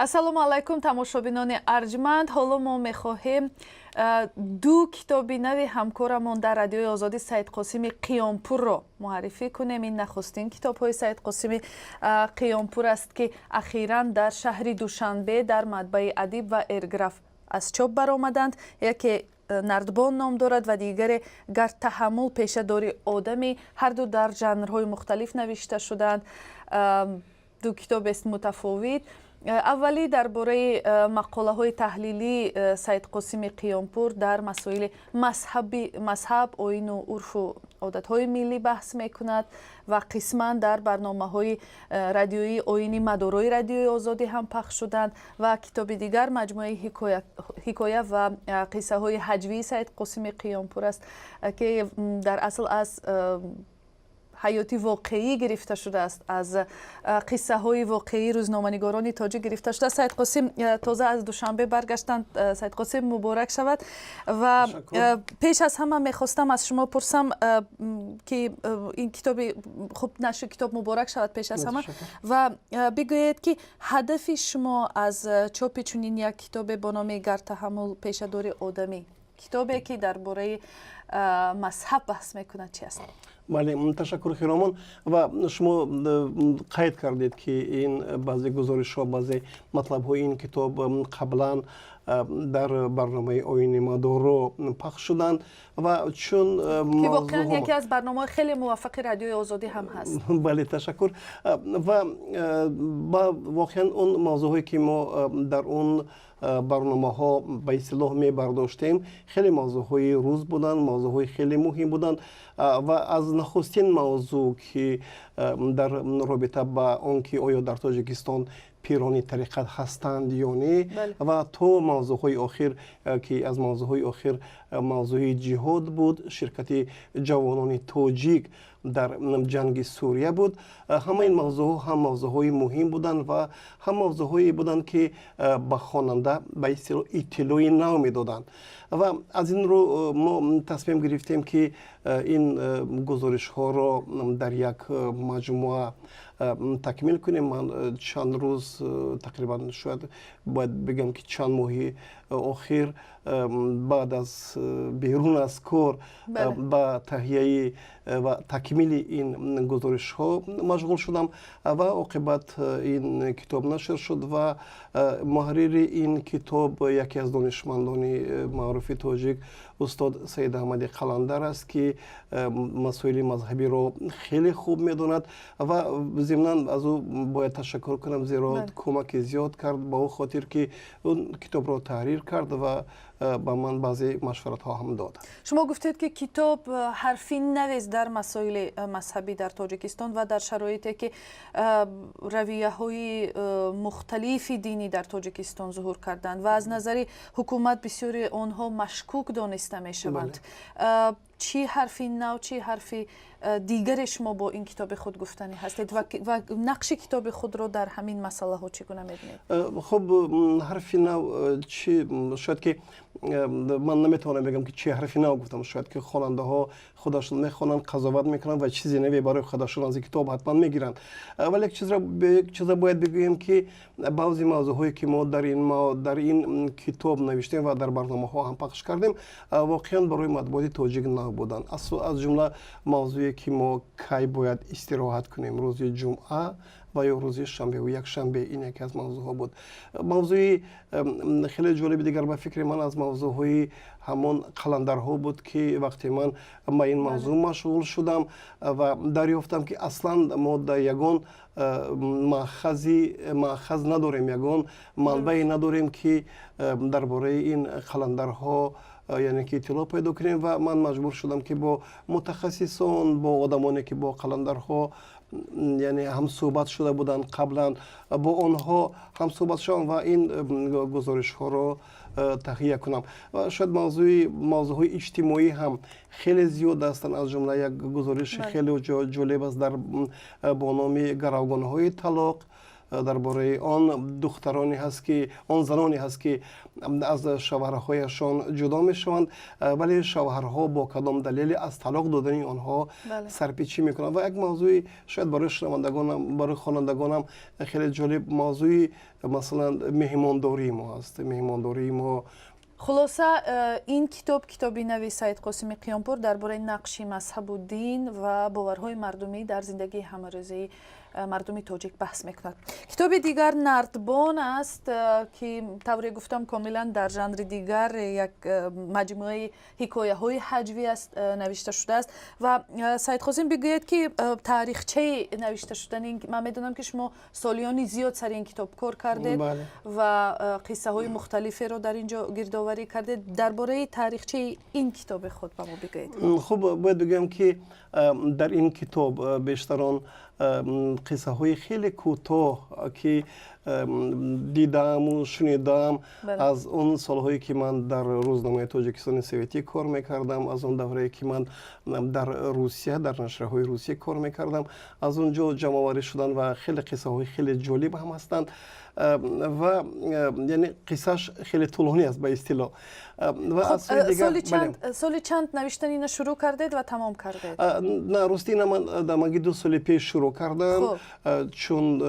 Ассалому алайкум, тамошобинони арҷманд. Ҳоло мо мехоҳем ду китоби нави ҳамкорамон дар Радиои Озодӣ, Саидқосими Қиёмпурро муаррифӣ кунем. Ин нахустин китобҳои Саидқосими Қиёмпур аст, ки ахиран дар шаҳри Душанбе дар матбаи «Адиб» ва «Эрграф» аз чоп баромаданд. Яке «Нардбон» ном дорад ва дигаре «Гар таҳаммул пеша дорӣ одамӣ». Ҳарду дар жанрҳои мухталиф навишта шудаанд. Ду китобест мутафовит. Аввалӣ дар бораи мақолаҳои таҳлилии Саидқосими Қиёмпур дар масоили мазҳаб, оину урфу одатҳои миллӣ баҳс мекунад ва қисман дар барномаҳои радиоии оини мадорои Радиои Озодӣ ҳам пахш шуданд. Ва китоби дигар маҷмӯаи ҳикоя ва қиссаҳои ҳаҷвии Саидқосими Қиёмпур аст, ки дар асл аз ҳаёти воқеӣ гирифта шудааст, аз қиссаҳои воқеии рӯзноманигорони тоҷик гирифта шудааст. Саидқосим тоза аз Душанбе баргаштанд. Саидқосим, муборак шавад! Ва пеш аз ҳама мехостам аз шумо пурсам, ки ин китоби хуб, нашри китоб муборак шавад пеш аз ҳама, ва бигӯед, ки ҳадафи шумо аз чопи чунин як китобе бо номи «Гар таҳаммул пеша дорӣ одамӣ», китобе ки дар бораи мазҳаб баҳс мекунад, чи аст? Бале, ташаккур, Хиромон. Ва шумо қайд кардед, ки ин баъзе гузоришҳо, баъзе матлабҳои ин китоб қаблан дар барномаи оини мадоро пахш шуданд ва чун Ки воқеан яке аз барномаҳои хеле муваффақи Радиои Озодӣ ҳам ҳаст. Бале, ташаккур. Ва воқеан он мавзӯъҳое, ки мо дар он барномаҳо ба истилоҳ мебардоштем, хеле мавзӯъҳои рӯз буданд, мавзӯъҳои хеле муҳим буданд. Ва аз нахустин мавзӯъ, ки дар робита ба он ки оё дар Тоҷикистон пирони тариқат ҳастанд ё не, ва то мавзӯъҳои охир, ки аз мавзӯъҳои охир мавзӯи ҷиҳод буд, ширкати ҷавонони тоҷик дар ҷанги Сурия буд, ҳама ин мавзӯъҳо ҳам мавзӯъҳои муҳим буданд ва ҳам мавзӯъҳое буданд, ки ба хонанда ба истилоҳ иттилои нав медоданд. Ва аз ин рӯ мо тасмим гирифтем, ки ин гузоришҳоро дар як маҷмӯа такмил кунем. Ман чанд рӯз, тақрибан шояд бояд бигӯям, ки чанд моҳи охир баъд аз берун аз кор ба таҳияи ва такмили ин гузоришҳо машғул шудам ва оқибат ин китоб нашр шуд. Ва муҳаррири ин китоб яке аз донишмандони маъруфи тоҷик, устод Саид Аҳмади Қаландар аст, ки масоили мазҳабиро хеле хуб медонад. Ва зимнан аз ӯ бояд ташаккур кунам, зеро кӯмаки зиёд кард, ба ӯ хотир ки он китобро таҳрир кард ва ба ман баъзе машваратҳо ҳам дод. Шумо гуфтед, ки китоб ҳарфи навест дар масоили мазҳабӣ дар Тоҷикистон ва дар шароите, ки равияҳои мухталифи динӣ дар Тоҷикистон зуҳур карданд ва аз назари ҳукумат бисёри онҳо машкук дониста мешаванд. Чӣ ҳарфи нав, чӣ ҳарфи дигаре шумо бо ин китоби худ гуфтанӣ ҳастед ва нақши китоби худро дар ҳамин масъалаҳо чӣ гуна мебинед? Хуб, ҳарфи нав чӣ, шояд ки ман наметавонам бигӯям, ки чӣ ҳарфи нав гуфтам. Шояд ки хонандаҳо худашон мехонанд, қазоват мекунанд ва чизи наве барои худашон аз ин китоб ҳатман мегиранд. Вале як чизро бояд бигӯем, ки баъзе мавзӯъҳое, ки мо дар ин китоб навиштем ва дар барномаҳо ҳам пахш кардем, воқеан барои матбуоти тоҷик нав буданд. Аз ҷумла мавзӯе, ки мо кай бояд истироҳат кунем, рӯзи ҷумъа ва ё рӯзи шанбеву якшанбе, ин яке аз мавзӯъҳо буд. Мавзӯи хеле ҷолиби дигар, ба фикри ман, аз мавзӯъҳои ҳамон қаландарҳо буд, ки вақте ман ба ин мавзӯъ машғул шудам ва дарёфтам, ки аслан мо дар ягон маъхаз надорем, ягон манбае надорем, ки дар бораи ин қаландарҳо, яъне ки иттилоъ пайдо кунем. Ва ман маҷбур шудам, ки бо мутахассисон, бо одамоне, ки бо қаландарҳо, яъне ҳамсӯҳбат шуда буданд қаблан, бо онҳо ҳамсӯҳбат шавам ва ин гузоришҳоро таҳия кунам. Ва шояд мавзӯъҳои иҷтимоӣ ҳам хеле зиёд ҳастанд. Аз ҷумла як гузориши хеле ҷолиб аст дар бо номи «Гаравгонҳои талоқ». Дар бораи он духтароне ҳаст, ки он заноне ҳаст, ки аз шавҳарҳояшон ҷудо мешаванд, вале шавҳарҳо бо кадом далеле аз талоқ додани онҳо сарпечӣ мекунанд. Ва як мавзӯи шояд барои шунавандагонам, барои хонандагонам хеле ҷолиб, мавзӯи, масалан, меҳмондории мо аст, меҳмондории мо. Хулоса, ин китоб, китоби нави Саид Қосими Қиёмпур, дар бораи нақши мазҳабу дин ва боварҳои мардумӣ дар зиндагии ҳамарӯзаи мардуми тоҷик баҳс мекунад. Китоби дигар «Нардбон» аст, ки тавре гуфтам, комилан дар жанри дигар, як маҷмӯаи ҳикояҳои ҳаҷвӣ аст, навишта шудааст. Ва, Саид Қосим, бигӯед, ки таърихчаи навишта шудани, ман медонам, ки шумо солиёни зиёд сари ин китоб кор кардед ва қиссаҳои мухталиферо дар ин ҷо гирдоварӣ кардед. Дар бораи таърихчаи ин китоби худ ба мо бигӯед. Хуб, бояд бигӯям, ки дар ин китоб бештар он қиссаҳои хеле кӯтоҳ, ки дидаму шунидам аз он солҳое, ки ман дар рӯзномаи Тоҷикистони Советӣ кор мекардам, аз он даврае, ки ман дар Русия, дар нашрияҳои Русия кор мекардам, аз он ҷо ҷамъоварӣ шуданд ва хеле қиссаҳои хеле ҷолиб ҳам ҳастанд. Ва яъне қиссааш хеле тӯлонӣ аст, ба истилоҳ. Ва аз сӯи дигар, соли чанд навиштани ина шурӯъ кардед ва тамом кардед? На, рости, ина ман дамаги 2 соли пеш шурӯъ кардам, чун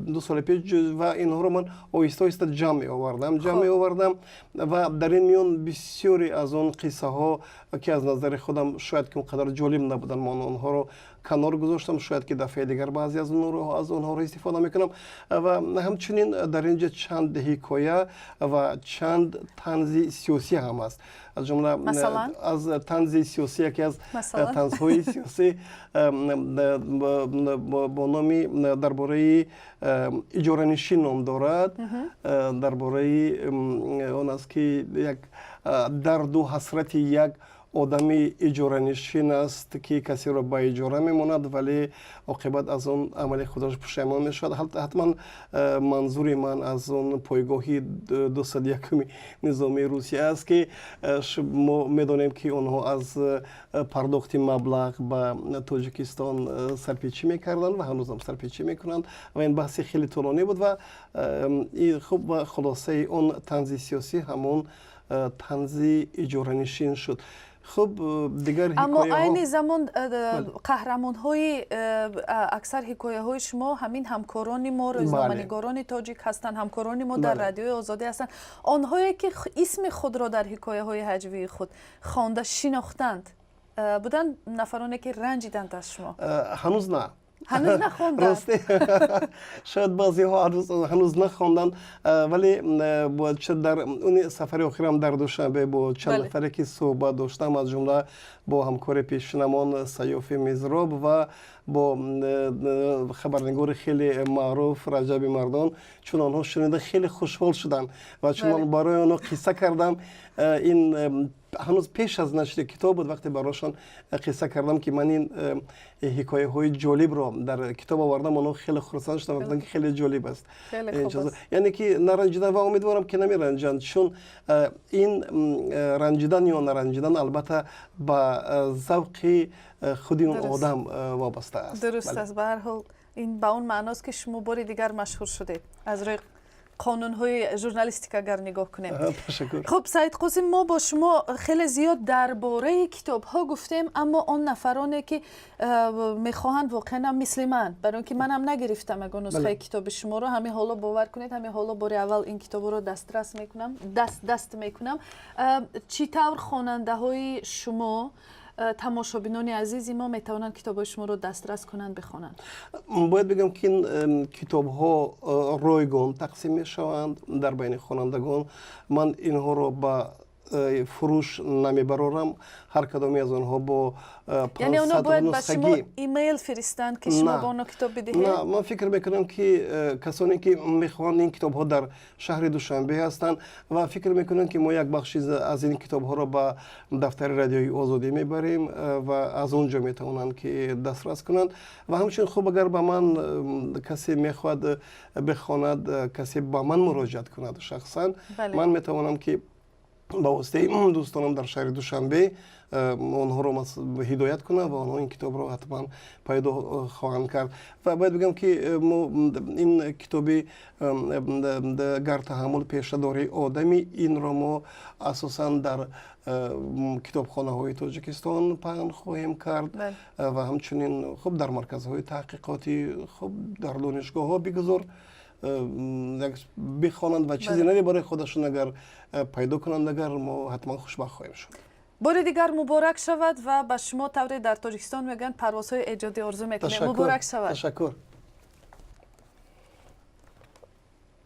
2 соли пеш ва инҳоро ман оҳиста оҳиста ҷамъ меовардам. Ва дар ин миён бисёре аз он қиссаҳо, ки аз назари худам шояд ки он қадар ҷолиб набуданд, ман онҳоро канор гузоштам. Шояд ки дафъаи дигар баъзе аз онҳоро истифода мекунам. Ва ҳамчунин дар ин ҷо чанд ҳикоя ва чанд танзи сиёсӣ ҳам аст. Аз ҷумла аз танзи сиёсӣ, яке аз танзҳои сиёсӣ бо номи дар бораи иҷоранишин ном дорад. Дар бораи он аст, ки як дарду ҳасрати як одами иҷоранишин аст, ки касеро ба иҷора мемонад, вале оқибат аз он амали худаш пушаймон мешавад. Ҳатман манзури ман аз он пойгоҳи 201-уми низомии Русия аст, ки мо медонем, ки онҳо аз пардохти маблағ ба Тоҷикистон сарпечӣ мекарданд ва ҳанӯзам сарпечӣ мекунанд. Ва ин баҳси хеле тӯлонӣ буд. Ва хуб, ва хулосаи он танзи сиёсӣ ҳамон танзи иҷоранишин шуд. Хуб, дигар Аммо айни замон қаҳрамонҳои аксар ҳикояҳои шумо ҳамин ҳамкорони мо, рӯзноманигорони тоҷик ҳастанд, ҳамкорони мо дар Радиои Озодӣ ҳастанд. Онҳое ки исми худро дар ҳикояҳои ҳаҷвии худ хонда шинохтанд, буданд нафароне, ки ранҷиданд аз шумо? Ҳанӯз на. Ҳанӯз нахонданд? Шояд баъзеҳо ҳанӯз нахонданд, вале дар он сафари охирам дар Душанбе бо чанд нафаре ки суҳбат доштам, аз ҷумла бо ҳамкори пешинамон Саёфи Мизроб ва бо хабарнигори хеле маъруф Раҷаби Мардон, чун онҳо шунида, хеле хушҳол шуданд. Ва чун ман барои онҳо қисса кардам, ин ҳанӯз пеш аз нашри китоб буд, вақте барошон қисса кардам, ки ман ин ҳикояҳои ҷолибро дар китоб овардам, онҳо хеле хурсанд шуданд, гуфтанд, ки хеле ҷолиб аст. Яъне ки наранҷидан ва умедворам, ки намеранҷанд, чун ин ранҷидан ё наранҷидан албатта ба завқи худи он одам вобаста аст. Дуруст аст. Ба ҳар ҳол, ин ба он маъност, ки шумо бори дигар машҳур шудед, аз рӯи қонунҳои журналистика агар нигоҳ кунем. Ташаккур. Хуб, Саид Қосим, мо бо шумо хеле зиёд дар бораи китобҳо гуфтем, аммо он нафароне, ки мехоҳанд воқеан мисли ман, барои он ки манам нагирифтам ягон нусхаи китоби шуморо, ҳамин ҳоло, бовар кунед, ҳамин ҳоло бори аввал ин китобро дастрас мекунам, даст мекунам, чӣ тавр хонандаҳои шумо, тамошобинони азизи мо метавонанд китобҳои шуморо дастрас кунанд, бихонанд? Бояд бигӯям, ки ин китобҳо ройгон тақсим мешаванд дар байни хонандагон. Ман инҳоро ба фурӯш намебарорам. Ҳар кадоме аз онҳо бо Яъне онҳо бояд ба шумо имейл фиристанд, ки шумо ба онҳо китоб бидиҳед? На, ман фикр мекунам, ки касоне ки мехоҳанд, ин китобҳо дар шаҳри Душанбе ҳастанд ва фикр мекунам, ки мо як бахши аз ин китобҳоро ба дафтари Радиои Озодӣ мебарем ва аз он ҷо метавонанд, ки дастрас кунанд. Ва ҳамчунин, хуб, агар ба ман касе мехоҳад бихонад, касе ба ман муроҷиат кунад шахсан, ман метавонам, ки Ба воситаи дӯстонам дар шаҳри Душанбе онҳоро ҳидоят кунам ва онҳо ин китобро ҳатман пайдо хоҳанд кард. Ва бояд бигӯям, ки мо ин китоби «Гар таҳаммул пеша дорӣ одамӣ», инро мо асосан дар китобхонаҳои Тоҷикистон паҳн хоҳем кард ва ҳамчунин, хуб, дар марказҳои таҳқиқотӣ, хуб, дар донишгоҳҳо. Бигузор бихонанд ва чизе наве барои худашон агар пайдо кунанд, агар мо ҳатман хушбахт хоҳем шуд. Бори дигар муборак шавад ва ба шумо, тавре дар Тоҷикистон мегӯянд, парвозҳои эҷодӣ орзу мекунем. Муборак шавад. Ташаккур.